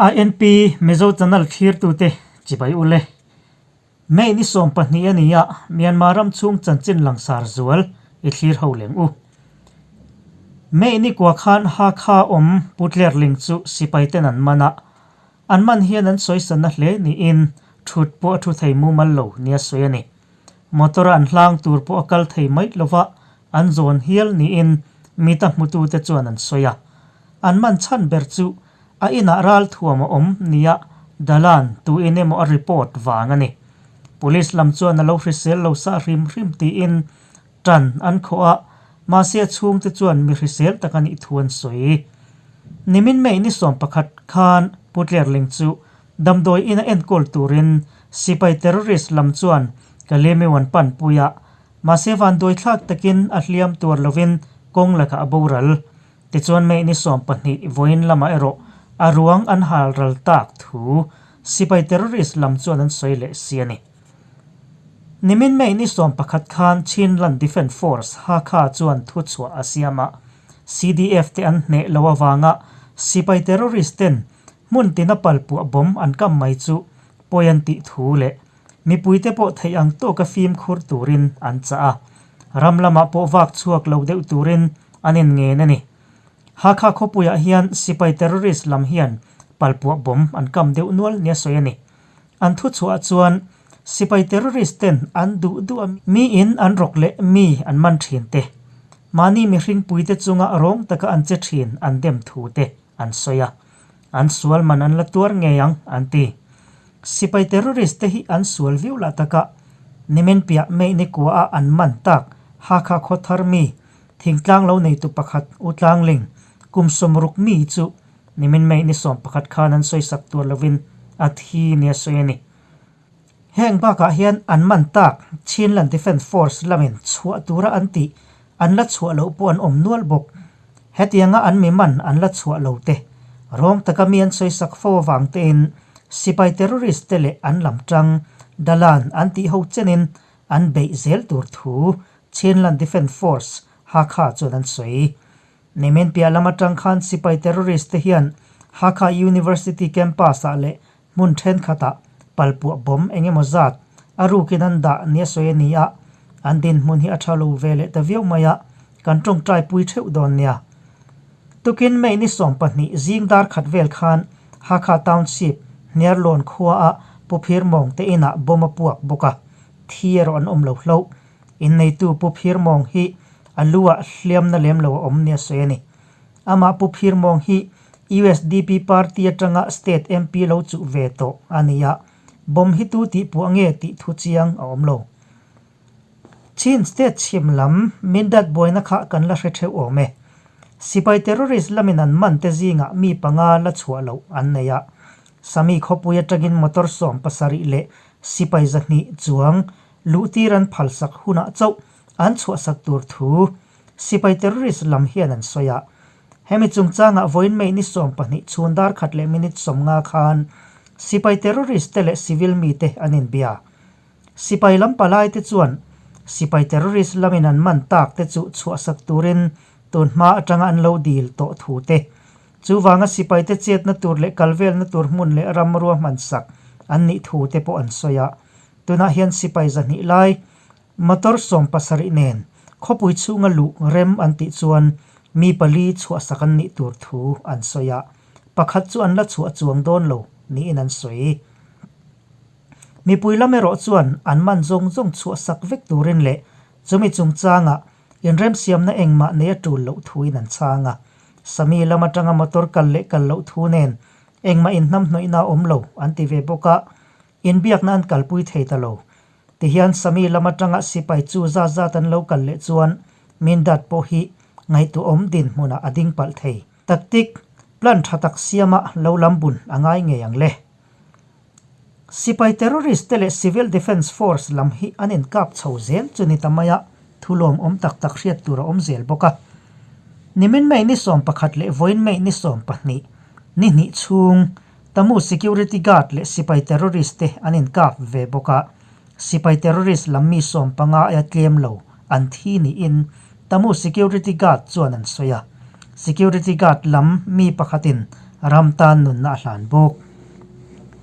INP Mizo Channel thlirtute chibai ule. May ni 12 a ni a, Myanmar ram chhung chanchin langsar zual i thlir ho leng u. May ni kua khan Hakha awm Pu Tlerling chu sipai ten an man a, an man hian an sawisanna hle niin thut pawh a thu thei mumal lo nia sawi a ni. Motor a an hlang tur pawh a kal thei mai lova an zawn hial niin mita hmutute chuan an sawi a. An man chhan ber chu a inah ral thuam a awm nia Dalan tuin emaw a report vang a ni. Police lam chuan a lo hrisel lo sah hrim hrim tiin tan an khawh a, mahse a chhungte chuan mi hrisel tak a nih thu an sawi. Nimin May ni 11 khan Pu Tlerling chu damdawi ina enkawl turin sipai terrorist lam chuan Kalemiu an panpui a, mahse vanduai thlak takin a hliam tuar lovin kawng lakah a boral. Tichuan May ni 12 vawiin lamah erawh a ruang an hal ral tak thu sipai terrorist lam chuan an sawi leh si a ni. Nimin May ni 11 khan Chinland Defence Force, Hakha chuan thuchhuah a siam a, CDF te an hneh lo avanga sipai terrorist ten hmun tina palpuah bomb an kam mai chu pawi an tih thu leh Mipuite pawh theih ang tawka fimkhur turin an chah a, ram lamah pawh vak chhuak lo deuh turin an inngen a ni. Hakha khawpuiah hian sipai terrorist lam hian palpuah bomb an kam deuh nual nia sawi a ni. An thuchhuah chuan sipai terrorist ten an duh duh a miin an rawk leh mi an man thin te, mahni mihringpuite chunga rawng taka an che thin an dem thu te an sawi a. An sual man an la tuar ngei ang, an ti. Sipai terrorist te hi an sual viau lah taka nimin piah May ni kua a an man tak Hakha khawthar mi thingtlang lo neitu pakhat U Tlangling kum 60 mi chu nimin May ni 11 khan an sawisak tuar lovin a thi nia sawi a ni. Heng bakah hian an man tak Chinland Defence Force lamin chhuah tura an tih an la chhuah loh pawh an awm nual bawk. Hetianga an mi man an la chhuah lo te, rawng taka mi an sawisak fo avang tein sipai terrorist te leh an lam tang Dalan an tih ho chenin an beih zel tur thu Chinland Defence Force Hakha chuan an sawi. Nimin piah lam atang khan sipai terrorist te hian Hakha University campus ah leh Hmun thenkhatah palpuah bomb eng emaw zat a rukin an dah nia sawi a ni a, an dinhmun hi a tha lo ve leh ta viau mai a, kan tawngtai pui theuh dawn nia. Tukin May ni 12 zing dar khat vel khan Hakha Township, Hniarlawn khua a Pu Phir Mawng te inah bomb a puak bawk a, thi erawh an awm lo hlauh. Inneitu Pu Phir Mawng hi a lu ah hliamna lem lo a awm nia sawi a ni. Amah Pu Phir Mawng hi USDP party atanga state MP lo chuh ve tawh a ni a, bomb hi tu tih puah nge tih thu chiang a awm lo. Chin state chhim lam Mindat buaina kha kan la hre theuh awm e. Sipai terrorist lamin an man te zingah mi panga la chhuah loh an nei a. Sami khawpui atangin motor 70 leh sipai 200 chuang luhtir an phalsak hunah chauh an chhuahsak tur thu Sipai terrorist lam hian an sawi a, hemi chungchangah vawiin May ni 12 chhun dar khat leh minute 50 khan sipai terrorist te leh civil mite an inbia. Sipai lam palai te chuan sipai terrorist lamin an man tak te chu chhuahsak turin tun hma atanga an lo dil tawh thu te, chuvanga sipai te chetna tur leh kalvelna tur hmun leh ram ruahmansak an nih thu te pawh an sawi a. Tunah hian sipai 200 lai Motor 70 nen khawpui chhunga luh rem an tih chuan mi pali chhuahsak an nih tur thu an sawi a, pakhat chu an la chhuah chuang dawn lo niin an sawi. Mipui lam erawh chuan an man zawng zawng chhuahsak vek turin leh chumi chungchangah inremsiamna engmah nei a tul loh thuin an chhang a. Sami lam atanga motor kal leh kal loh thu nen engmah inhnamhnawihna a awm lo an ti ve bawk a, inbiakna an kalpui thei ta lo. Tihian Sami lam atanga sipai chu zat zat an lo kal leh chuan Mindat pawh hi ngaihtuahawm dinhmunah a ding palh thei. Tactic, plan tha tak siama lo lam bun a ngai ngei ang le. Sipai terrorist te leh Civil Defence Force lam hi an inkap chho zel chu ni ta mai a, thu lawmawm tak tak hriat tur a awm zel bawk a. Nimin May ni 11 leh vawiin May ni 12, ni hnih chhung, Tamu security guard leh sipai terrorist te an inkap ve bawk a, sipai terrorist lam mi 15 aia tlem lo an thi niin Tamu security guard chuan an sawi a. Security guard lam mi pakhatin Ram tan nunna a hlan bawk.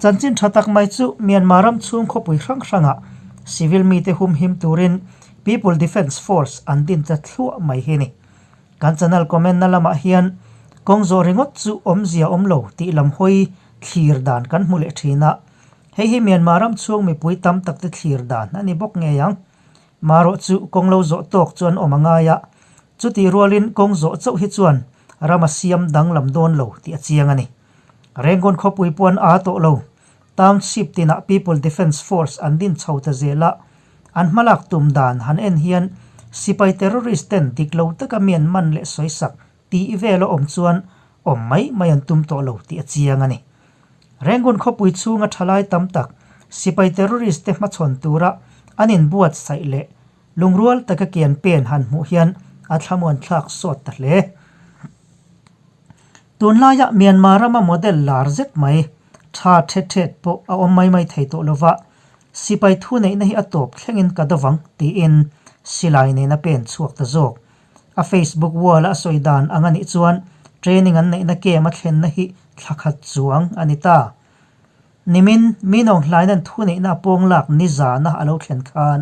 Chanchin tha tak mai chu Myanmar ram chhung khawpui hrang hrangah civil mite humhim turin People Defence Force an din ta thluah mai hi a ni. Kan channel comment na lamah hian kawng zawh ringawt chu awmzia awm lo tih lam hawi thlir dan kan hmu leh thin a. Hei hi Myanmar ram chhung mipui tam tak te thlir dan a ni bawk ngei ang. Marawh chu kawng lo zawh tawk chuan awm a ngai a, chutih rualin kawng zawh chauh hi chuan ram a siam danglam dawn lo tih a chiang a ni. Rengon khawpui pawh an aa tawh lo. Township tinah People Defence Force an din chho ta zel a, an hmalak tum dan han en hian sipai terrorist ten dik lo taka mi an man leh sawisak tih vel a awm chuan awm mai mai an tum tawh lo tih a chiang a ni. Rangoon khawpui chhunga thalai tam tak sipai terrorist te hmachhawn tura an inbuatsaih leh lungrual taka kian pen han hmuh hian a thlamuan thlak sawt ta hle. Tunlaia Myanmar rama model lar zet mai tha thet thet pawh a awm mai mai thei tawh lova, sipai thuneihna hi a tawp thlengin ka dovang tiin silai nen a pen chhuak ta zawk. A Facebook wall-a a sawi dan ang a nih chuan training an neihna camp a thlenna hi thla khat chuang a ni ta. Nimin, Minawng hlain an thuneihna a pawng lak nizana a lo thlen khan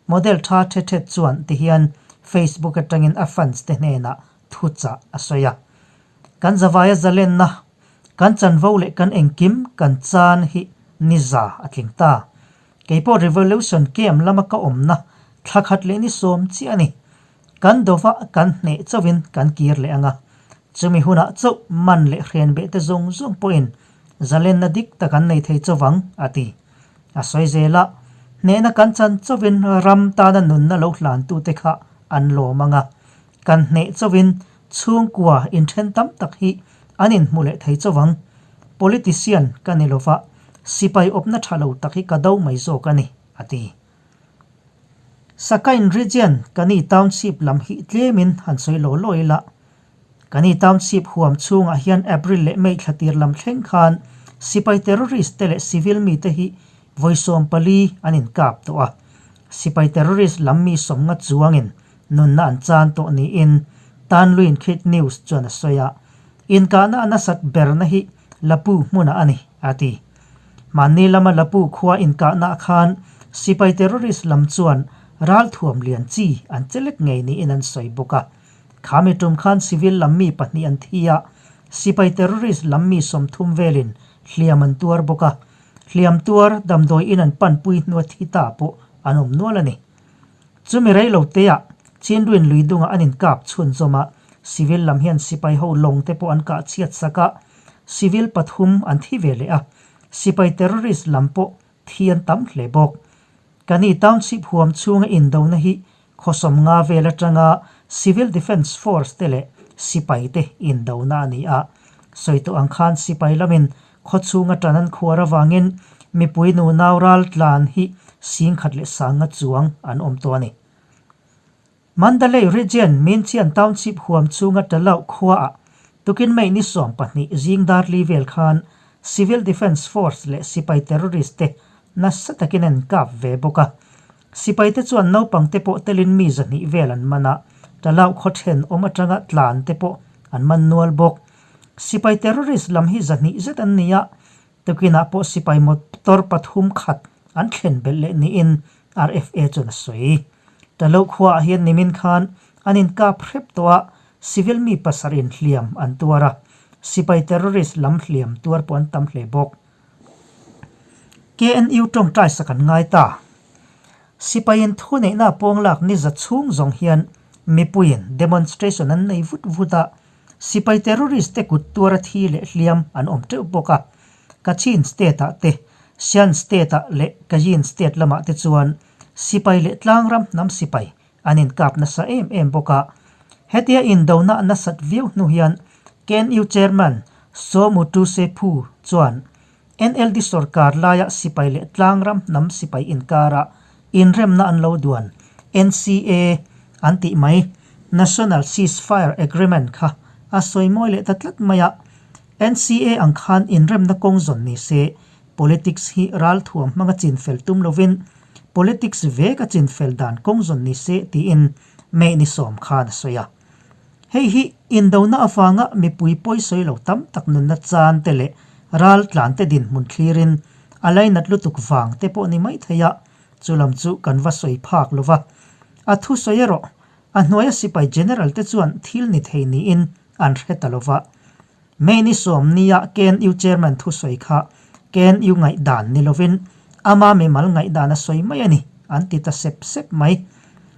model tha thet thet chuan tihian Facebook atangin a fans te hnenah thuchah a sawi a. Kan zavaia zalenna, kan chanvo leh kan engkim kan chan hi niza a tling ta. Keipawh Revolution camp lama ka awmna thla khat leh ni sawm chiah a ni. Kan dova kan hneh chauhin kan kir leh ang a, chumi hunah chauh man leh hren beh te zawng zawng pawhin zalenna dik tak an nei thei chauh ang, a ti. A sawi zel a, hnehna kan chan chauhin ram tana nunna lo hlantute kha an lawm ang a, kan hneh chauhin chhungkua inthen tam tak hi an inhmu leh thei chauh ang. Politician ka ni lova, sipai awpna tha lo tak hi ka do mai zawk a ni, a ti. Sakain Region Kani Township lam hi tlemin han sawi law law ila. Kani Township huam chhungah hian April leh May thla tir lam thleng khan sipai terrorist te leh civil mite hi vawi 14 an inkap tawh a. Sipai terrorist lam mi sawmnga chuangin nunna an chan tawh niin Tanluin Khit News chuan a sawi a. Inkahna a nasat berna hi Lapu hmunah a ni, a ti. Mahni lama Lapu khua inkahnaah khan sipai terrorist lam chuan ralthuam lian chi an che lek ngei niin an sawi bawk a. Khami tum khan civil lam mi pahnih an thi a, sipai terrorist lam mi 30 velin hliam an tuar bawk a. Hliam tuar damdawi in an panpui hnua thi ta pawh an awm nual a ni. Chumi rei lo teah Chinruin lui dungah an inkap chhunzawm a, civil lam hian sipai ho lawng te pawh an kah chhiat sak a, civil pathum an thi ve leh a, sipai terrorist lam pawh thi an tam hle bawk. Kani township huam chhunga indona hi khawsawm nga vel atanga civil defence force te leh sipai te indona a ni a, sawi tawh ang khan sipai lamin Khawchhung atan an khuar avangin mipui nunau ral tlan hi 10,000 leh 50 chuang an awm tawh a ni. Mandalay Region Minchian Township huam chhunga Talauh khuaah tukin May ni 12 zing darli vel khan Civil Defence Force leh sipai terrorist te nasa takin an kap ve bawk a. Sipai te chuan naupang te pawh telin mi 200 vel an man a, Talauh khaw thenawm atanga tlan te pawh an man nual bawk. Sipai terrorist lam hi 200 zet an ni a, tukinah pawh sipai motor pathum khat an thlen belh leh niin RFA chuan a sawi. Talo khuaah hian nimin khan an inkap hrep tawh a, civil mi pasarih hliam an tuar a, sipai terrorist lam hliam tuar pawh an tam hle bawk. KNU tawngtai sak an ngai ta. Sipaiin thuneihna pawng lak ni za chhung zawng hian mipuiin demonstration an nei vut vut a, Sipai terrorist te kut tuara thi leh hliam an awm teuh bawk a, Kachin state ah te, Shan state ah leh Kayin state lamah te chuan sipai leh tlangram hnam sipai an inkap nasa em em bawk a. Hetia indona a nasat viau hnu hian KNU chairman Saw Mu Tu Se Phu chuan NLD sorkar laia sipai leh tlangram hnam sipai inkara inremna an lo duan, NCA, an tih mai, National Ceasefire Agreement kha a sawi mawi leh ta tlat mai a. NCA ang khan inremna kawng zawn ni se, politics hi ralthuam hmanga chinfel tum lovin politics vek a chinfel dan kawng zawn ni se tiin May ni 10 khan a sawi a. Hei hi indona avanga mipui pawisawi lo tam tak nunna chan te leh ral tlan te dinhmun thlirin a lainat lutuk vang te pawh ni mai thei a, chu lam chu kan va sawi phak lo va. A thusawi erawh a hnuaia sipai general te chuan thil ni thei niin an hre ta lo va. May ni sawmnia KNU chairman thusawi kha KNU ngaihdan ni lovin ama mimal ngaihdan a sawi mai a ni, an ti ta sep sep mai.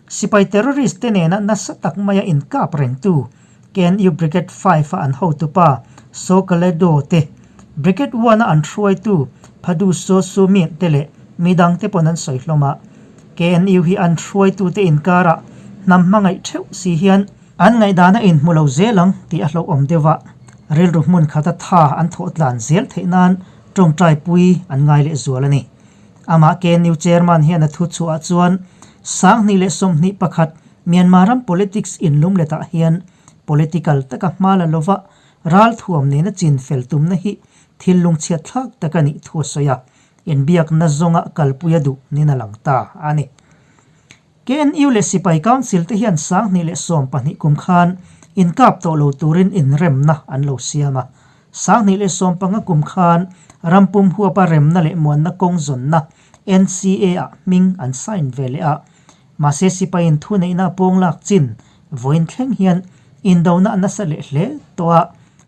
Sipai terrorist te nena nasa tak maia inkap rengtu KNU Brigade 5 a an hotupa Saw Kaledo te, Brigade 1 a an hruaitu Phadu Saw Su Myint te leh midang te pawn an sawi hlawm a. KNU hi an hruaitute inkarah hnam hmangaih theuh si hian An ngaihdan a inhmu lo zel ang tih a hlauhawm deuh a, rilru hmun khata tha an thawh tlan zel theih nan tawngtai pui an ngai leh zual a ni. Amah KNU Chairman hian a thu chhuah chuan 2021 Myanmar ram politics inlum letah hian political taka hma la lova ralthuam nena chin fel tumna hi thil lungchhiat thlak tak a nih thu a sawi a, inbiakna zawnga kalpui a duh nin a lang ta a ni. KNU leh Sipai Council te hian 2012 kum khan inkap tawh lo turin inremna an lo siam a. 2015 kum khan rampum huapa remna leh muanna kawng zawnna NCA ah hming an sign ve leh a. Mahse Sipaiin thuneihna a pawng lak chin vawiin thleng hian indona a nasa leh hle tawh a.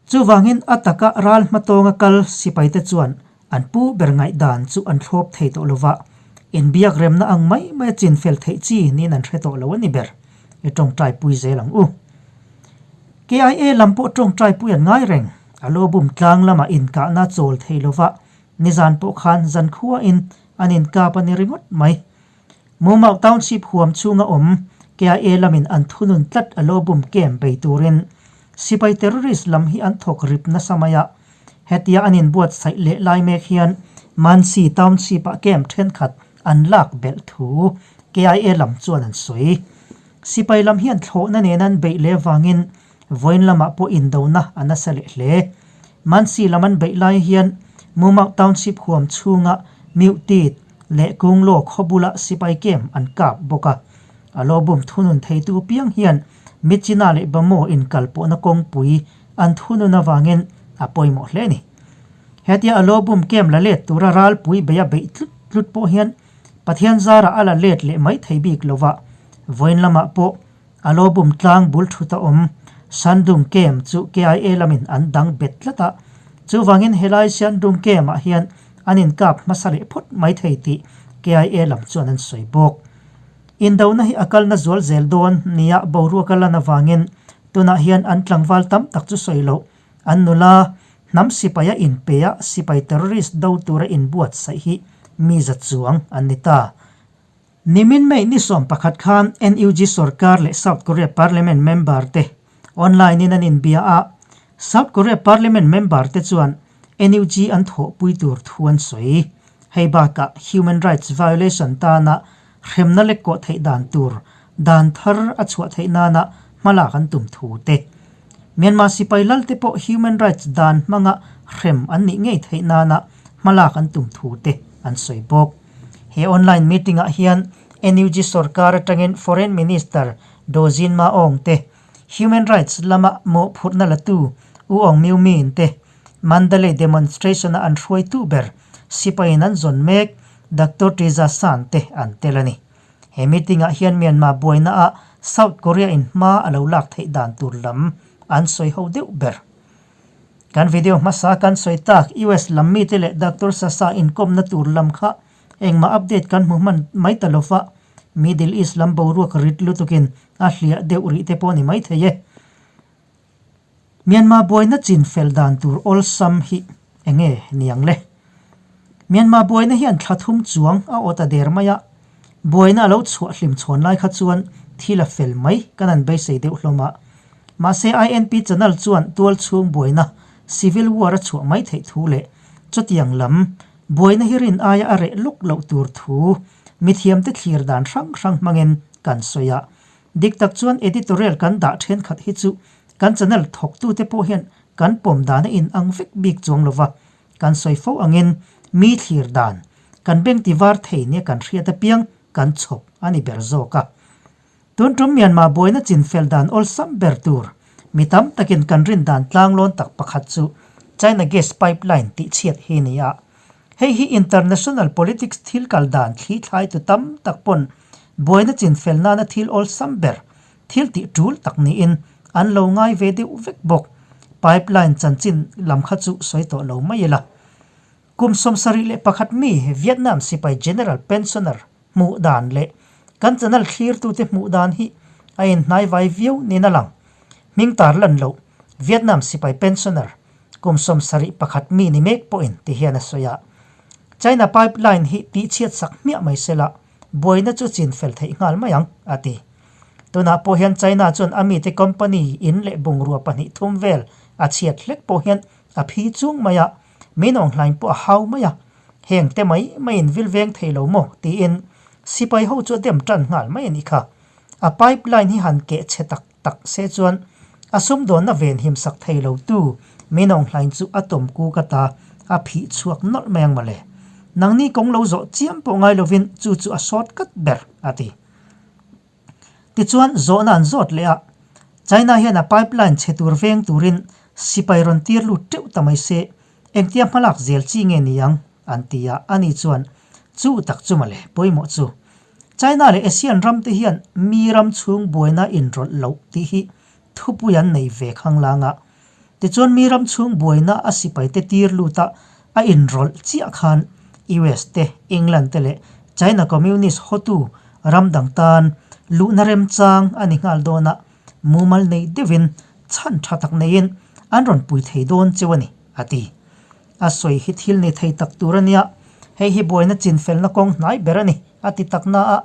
Chuvangin a taka ral hmatawnga kal sipaite chuan An pu ber ngaihdan chu an thlawp thei tawh lova, inbiak remna ang mai mai a chin fel theih chi niin an hre tawh lo a ni ber. I tawngtai pui zel ang u. KIA lam pawh tawngtai pui an ngai reng. A lo bum tlang lamah inkahna chawl thei lova, nizan pawh khan zankhuain an inkap a ni ringawt mai. Mumau Township huam chhunga awm KIA lamin an thunun tlat a lo bum kem bei turin sipai terrorist lam hi an thawk rip nasa mai a. Hetia an inbuatsaih leh lai mek hian Mansi Township-ah camp thenkhat an lak belh thu KIA lam chuan an sawi. Sipai lam hian thlawhna nena an beih leh vangin vawiin lamah pawh indona a nasa leh hle. Mansi lam an beih lai hian Mumau Township huam chhunga Meuhtit leh Kunglaw khaw bula sipai camp an kap bawk a. A lo bum thunun theitu piang hian Michina leh Bamaw inkalpawhna kawngpui an thunun avangin a pawimawh hle a ni. Hetia a lo bum kem la let tura ralpui bei a beih tlut tlut pawh hian Pathian zarah a la let leh mai thei bik lo va, vawiin lamah pawh a lo bum tlang bul thut a awm Sandung Camp chu KIA lamin an dang bet tlat a, chuvangin helai Sandung Camp-ah hian an inkap hmasa leh phawt mai thei tih KIA lam chuan an sawi bawk. Indona hi a kalna zual zel dawn nia boruak a lan avangin Tunah hian an tlangval tam tak chu sawi loh, an nula, hnam sipaia inpea sipai terrorist do tura inbuatsaih hi mi za chuang an ni ta. Nimin May ni 11 khan NUG sorkar leh South Korea Parliament member te online in an inbia a, South Korea Parliament member te chuan NUG an thawhpui tur thu an sawi. Hei bakah human rights violation tana hremna lek kawh theih dan tur dan thar a chhuah theih nana hmalak an tum thu te. Myanmar sipai lal te pawh human rights dan hmanga hrem an nih ngei theih nana hmalak an tum thu te an sawi bawk. He online meeting ah hian NUG sorkar atangin Foreign Minister Daw Zin Ma Aung te, Human rights lama mawhphurhna latu U Aung Myo Min te, Mandalay demonstration-a an hruaitu ber sipaiin an zawn mek Doctor Triza San te an tel a ni. He meeting-ah hian Myanmar buainaah South Korea-in hma a lo lak theih dan tur lam an sawi ho deuh ber. Kan video hmasa kan sawi tak US lam mite leh Doctor Sasa inkawmna tur lam kha engmah update kan hmu hman mai ta lova, Middle East lam boruak rit lutukin a hliah deuh rih te pawh a ni maithei e. Myanmar buaina chin fel dan tur awlsam hi enge niang le? Myanmar buaina hian thla thum chuang a awt a der mai a, buaina a lo chhuah hlim chhawn lai kha chuan thil a fel mai kan han beisei deuh hlawm a. Mahse INP channel chuan tual chhung buaina civil war a chhuah mai theih thu leh chutiang lam buaina hi rin aia a reh lawk loh tur thu mithiamte thlir dan hrang hrang hmangin kan sawi a. Dik tak chuan editorial kan dah thenkhat hi chu kan channel thawktute pawh hian kan pawm dan a in ang vek bik chuang lova, kan sawi fo angin mi thlir dan, kan beng ti var thei nia kan hriat apiang kan chhawp a ni ber zawk a. Tun tum Myanmar buaina chin fel dan awlsam ber tur. Mi tam takin kan rin dan tlanglawn tak pakhat chu China gas pipeline tih chhiat hi a ni a. Hei hi international politics thil kal dan thli thlaitu tam tak pawn buaina chinfel nana thil awlsam ber thil tih tul tak niin an lo ngai ve deuh vek bawk. Pipeline chanchin lam kha chu sawi tawh lo mai ila. Kum 71 mi Vietnam sipai General Pensioner hmuh dan leh kan channel thlirtute hmuh dan hi a inhnai vai viau niin a lang. Hming tar lan loh Vietnam sipai pensioner kum 71 mi ni mek pawhin ti hian a sawi a. China pipeline hi tihchhiat sak hmiah mai sela buaina chu chin fel theih nghal mai ang, a ti. Tunah pawh hian China chuan a mite company in leh bungrua pahnih thum vel a chhiat hlek pawh hian a phi chung mai a, min awnghlain pawh a hau mai a, heng te mai maiin vil veng thei lo maw tiin sipai ho chu a dem tan nghal mai a nih kha. A pipeline hi han keh chhe tak tak se chuan a sumdawnna ven him sak thei lo tu min awnghlain chu a tawm kuk ata a phih chhuak nawlh mai ang mawle. Nangni kawng lo zawh chiam pawh ngai lovin chu chu a shortcut ber a ti. Tichuan zawhna an zawt leh a, China hian a pipeline chhe tur veng turin sipai rawn tir lut teuh ta mai se, engtia hmalak zel chi nge ni ang? an ti a, ani chuan, Chu tak chu mawle, pawimawh chu. China leh Asian ram te hian mi ram chhung buaina inrawlh loh tih hi thupui an nei ve khanglang a. Tichuan mi ram chhung buaina a sipaite tir lut a a inrawlh chiah khan US te, England te leh China Communist hotu ram dang tan luhna remchang a ni nghal dawn a, mumal nei deuhin chhan tha tak neiin an rawn pui thei dawn cheu a ni, a ti. A sawi hi thil ni thei tak tur a nia, hei hi buaina chinfelna kawng hnai ber a ni, a ti tak na a.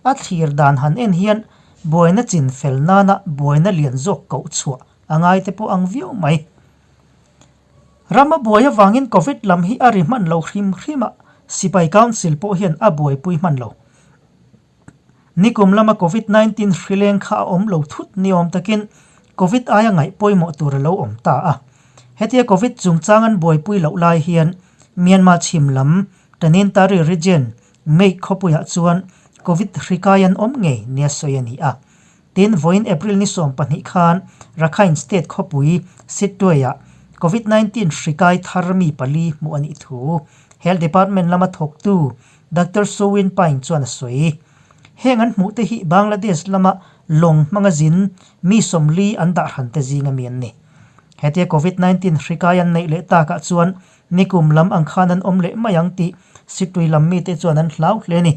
A thlir dan han en hian buaina chinfel nana buaina lian zawk koh chhuah a ngai te pawh ang viau mai. Ram a buai avangin Covid lam hi a ri hman lo hrim hrim a, Sipai Council pawh hian a buaipui hman lo. Nikum lama Covid 19 hrileng kha a awm lo thut ni awm takin Covid aia ngaih pawimawh tur a lo awm ta a. Hetia Covid chungchang an buaipui loh lai hian Myanmar chhim lam Tanintari region Meik khawpuiah chuan Covid hri kai an awm ngei nia sawi a ni a. Tin, vawiin April ni 12 khan Rakhine State khawpui Sittwe-ah Covid 19 hri kai thar mi pali hmuh a nih thu Health Department lama thawktu Doctor Soe Win Paing chuan a sawi. Heng an hmuh te hi Bangladesh lama lawng hmanga zin mi 40 an dah hran te zinga mi an ni. Hetia Covid 19 hri kai an neih leh takah chuan nikum lam ang khan an awm leh mai ang tih Sittwe lam mite chuan an hlau hle a ni.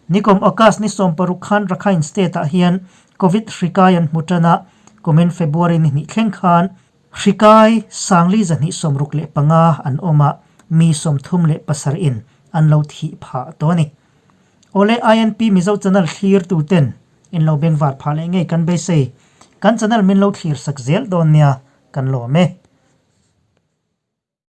Nikum August ni 16 khan Rakhine State ah hian Covid hri kai an hmu tan a, kumin February ni hnih thleng khan hri kai Sangli 265 an awm a, mi 37 in an lo thih phah tawh a ni. Awle INP Mizo Channel thlir tu ten in lo bengvar phah leh ngei kan beisei. Kan channel min lo thlir sak zel dawn nia kan lawm e.